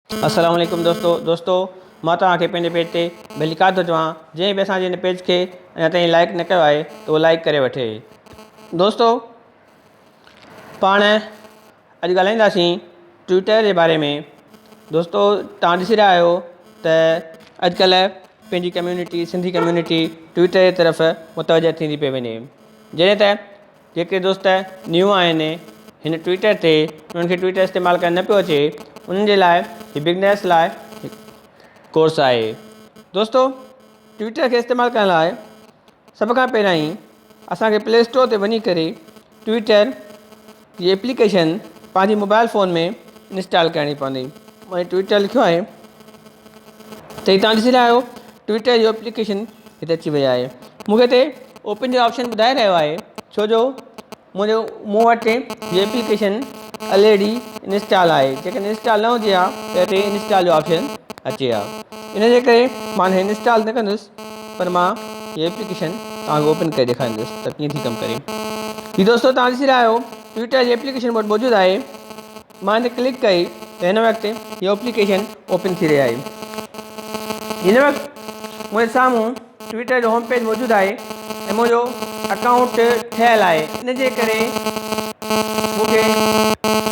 السلام عليڪم دوستو دوستو مان توهان کي پنهنجي پيج تي ڀليڪار ٿو چوان جنهن به اسان جي هن پيج کي اڃا تائين لائڪ نه ڪيو آهي ته اهو لائڪ ڪري وٺي دوستو پاڻ اڄ ڳالهائينداسين ٽوئٽر جي باري ۾ دوستو توهان ڏسي رهيا آهيو ته اڄڪلهه پنهنجي ڪميونٽي سنڌي ڪميونٽي ٽوئٽر جي طرف متوجه ٿيندي پئي وڃي جڏهن ته جيڪي دوست نيو آهن هن ٽوئٽر تي انهن کي ٽوئٽر استعمال ڪرڻ نه پيو اچي انهن جي لاء هي بگنرس لاء ڪورس آهي دوستو ٽوئٽر کي استعمال ڪرڻ لاء سڀ کان پهريائين اسان کي پلي اسٽور تي وڃي ڪري ٽوئٽر جي ايپليڪيشن پنهنجي موبائل فون ۾ انسٽال ڪرڻي پوندي مان ٽوئٽر لکيو آهي ته هي تان ڏسي رهيا آهيو ٽوئٽر جو ايپليڪيشن هتي اچي وئي آهي مون کي هتي اوپن جو آپشن ٻڌائي رهيو آهي ڇو جو منهنجو مون وٽ هي ايپليڪيشن الريڊي انسٽال آهي جيڪڏهن انسٽال نه هجي ها ته هتي انسٽال جو آپشن اچي ها ان جي ڪري مان انسٽال نه ڪندس پر مان هي ايپليڪيشن توهان کي اوپن ڪري ڏيکاريندس ته ڪيئن ٿي ڪم ڪري هي دوستو توهان ڏسي رهيا آهيو ٽوئٽر جي ايپليڪيشن مون وٽ موجود آهي مان هن تي ڪلڪ ڪئي ته هن وقت هي ايپليڪيشن اوپن ٿي رهي آهي. هن وقت منهنجي سامهون ٽوئٽر جو هوم پيج موجود آهي ۽ منهنجو اڪائونٽ ٺهيل آهي ان جي ڪري مون کي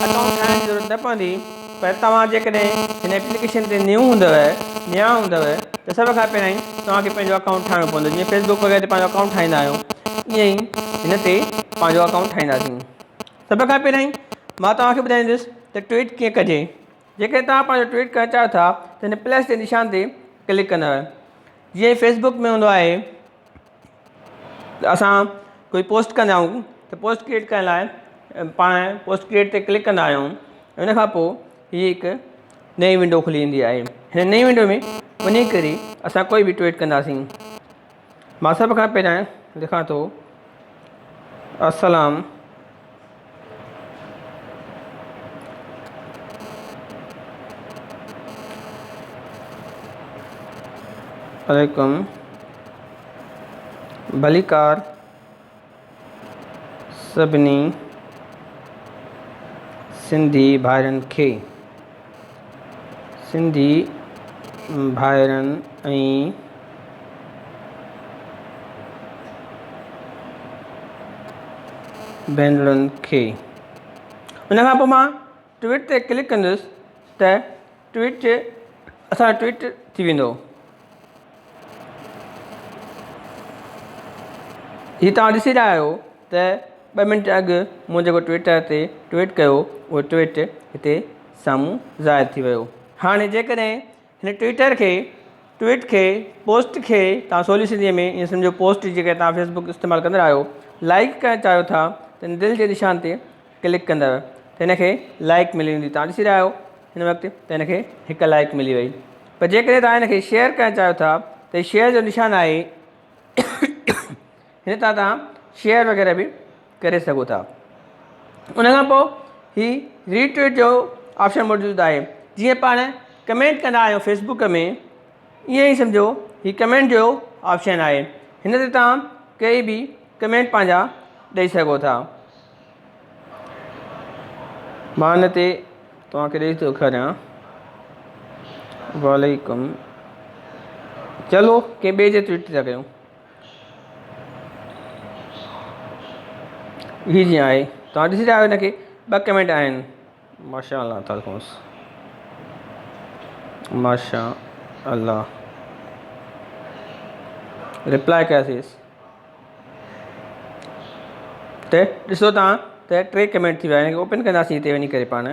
اڪائونٽ ٺاهڻ جي ضرورت نه پوندي پر توهان جيڪڏهن هن ايپليڪيشن تي نيو هوندؤ نيا هوندؤ ته سڀ کان پهريائين توهان کي پنهنجو اڪائونٽ ٺاهڻو پوندو جيئن فيسبوڪ وغيره تي پنهنجو اڪائونٽ ٺاهيندا آهيون ائين ئي هن تي پنهنجو اڪائونٽ ٺاهينداسين. سڀ کان پهريائين مان توهان کي ٻڌائيندس ته ٽوئيٽ ڪيئن ڪجي. جيڪڏهن توهان پنهنجو ٽوئيٽ ڪرڻ چاهيو ٿا ته هن پلس جي نشان تي ڪلڪ ڪندؤ. جيئن فيس بڪ ۾ هوندو آهي ته اسان ڪوئي پوسٽ ڪندا آهيون ته پوسٽ ڪريئيٽ ڪرڻ لاء پاڻ پوسٽ ڪريئيٽ تي ڪلڪ ڪندا آهيون ان کان پوء هي هڪ نئين ونڊو کلي ايندي آهي. هن نئين ونڊو ۾ وڃي ڪري اسان ڪوئي به ٽوئيٽ ڪنداسين. مان سڀ کان پهريان لکان ٿو السلام عليڪم ڀليڪار سڀني سنڌي ڀائرن کي سنڌي ڀائرن ۽ ڀينرن کي ان کان پوء مان ٽوئيٽ تي ڪلڪ ڪندس ته ٽوئيٽ اسان جو ٽوئيٽ ٿي ويندو. هي توهان ڏسي رهيا آهيو ته ٻه منٽ اڳ مون جيڪو ٽوئيٽر تي ٽوئيٽ ڪيو اهو ٽوئيٽ هتي سامهون ظاهر ٿي ويو. هاڻي جيڪڏهن هن ٽوئيٽر کي ٽوئيٽ کي پوسٽ کي توهان سولي سنڌي ۾ ائين سمجهو پوسٽ جيڪڏهن توهان فيس بڪ استعمال ڪندڙ آهيو لائڪ ڪرڻ چاهيو ٿا ته هن دل جي نشان تي ڪلڪ ڪندؤ ته هن کي لائڪ ملي ويندي توهان ڏسي رهيا آهيو هن وقت ته هن کي هڪ لائڪ ملي وئي پر جيڪڏهن توهان هن کي شيئر ڪرڻ چاهيو ٿا ته شيئر جو نشان آهي هن تان توهان شيئر وغيره به ڪري سگهو ٿا ان کان پوء هي ريٽويٽ جو آپشن موجود آهي جيئن پاڻ ڪمينٽ ڪندا آهيون فيسبوڪ ۾ ائين ئي سمجهو هي ڪمينٽ جو آپشن آهي هن تي توهان ڪي به ڪمينٽ پنهنجا ڏئي سگهو ٿا مان هن تي توهان کي ڏئي ٿو ڏيکاريان وعليڪم چلو ڪنهن ٻئي جي ٽوئيٽ ٿا ڪيون هي جيئن آهي توهان ڏسي رهيا آهيو هن کي ٻه ڪمينٽ آهن ماشاء الله ٿا لکونس ماشاء الله رپلائي ڪياسيس ته ڏسو تان ته ٽي ڪمينٽ ٿي ويا هن کي اوپن ڪنداسين هتي وڃي ڪري پاڻ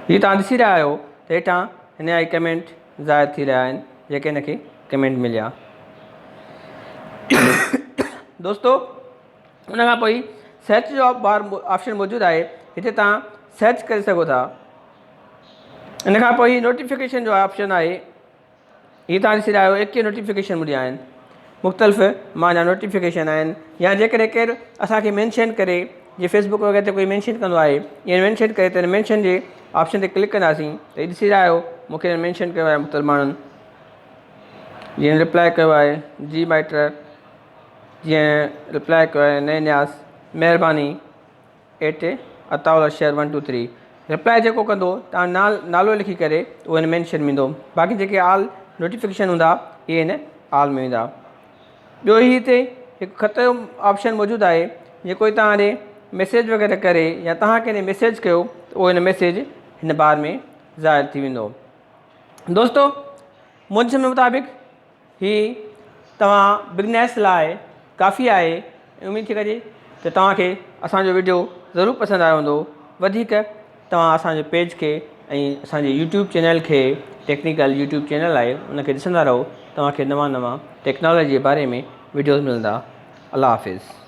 هي تان ڏسي رهيا آهيو ته هيٺان هن جا ڪمينٽ ظاهر ٿي رهيا آهن جيڪي هن کي ڪمينٽ مليا دوستو ان کان پوء سرچ جو بار آپشن موجود آهي هتي تان سرچ ڪري سگهو ٿا ان کان پوء هي نوٽيفڪيشن جو آپشن آهي هي تان ڏسي رهيا آهيو ايڪيهه نوٽيفڪيشن مليا آهن مختلف معنيٰ نوٽيفڪيشن آهن يا جيڪڏهن ڪير اسانکي مينشن ڪري جي فيسبوڪ وغيره تي ڪوئي مينشن ڪندو آهي ائين مينشن ڪري ته مينشن جي آپشن تي ڪلڪ ڪنداسين ته هي ڏسي رهيا آهيو مونکي مينشن ڪيو آهي مختلف ماڻهن جيئن رپلائي ڪيو آهي جي مائٽ جيئن رپلائي ڪيو آهي نئين نياز مهرباني. At Ataullah Shar one two three reply جيڪو ڪندو توهان نالو لکي ڪري اهو هن مينشن ۾ ايندو باقي جيڪي آل نوٽيفڪيشن هوندا اهي هن آل ۾ ويندا. ٻيو هي هتي هڪ خط جو آپشن موجود آهي جيڪو توهان ڏي ميسيج وغيره ڪري يا توهان ڪنهن ڏي ميسيج ڪيو ته اهو هن ميسيج هن بار ۾ ظاهر ٿي ويندو. دوستو منهنجي سمجھ مطابق هي توهان بگنرس لاء ڪافي آهي ۽ اميد ٿي ڪجي ته توهان کي اسان جو وڊيو ضرور پسند آيو هوندو وڌيڪ توهان اسان جي پيج کي ۽ اسان جي يوٽيوب چينل کي ٽيڪنيڪل يوٽيوب چينل آهي ان کي ڏسندا رهو توهان کي نوان نوان ٽيڪنالاجي جي باري ۾ وڊيوز ملندا الله حافظ.